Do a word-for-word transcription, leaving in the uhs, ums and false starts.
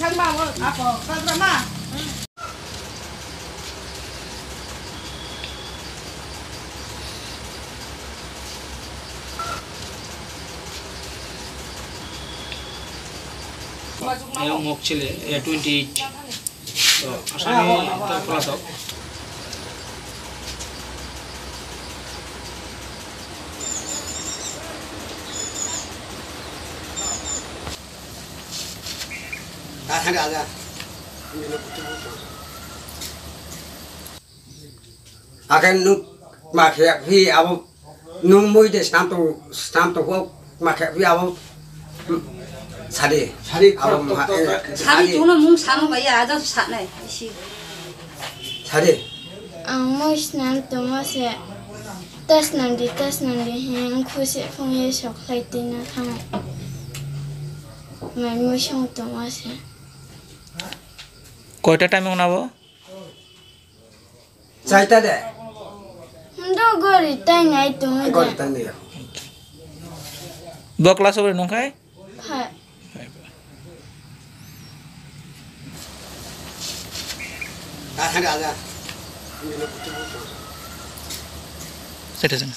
Yang mok chile, eh, twenty eight. To, asami to pula to. Akan nuk ma khe phi abo nung mui de snam tong, snam tong kok ma khe phi abo, hmm, sadi. Sadi abo khorok ma, tok tok eh, sadi. Sadi chuno mung samo ba ya aja sa nai isi. Sadi. Ang mui snam tongma se, ta snam di, ta snam di, he ang khusi phung ye sok lai tina khamai. Mai mui song tongma se. Koita time wngnabo? Chaita de. Ndo gori tai nai tongo de. Gori tai nai. Bo class obori nungkhai? Hai. Hai. Sete sene.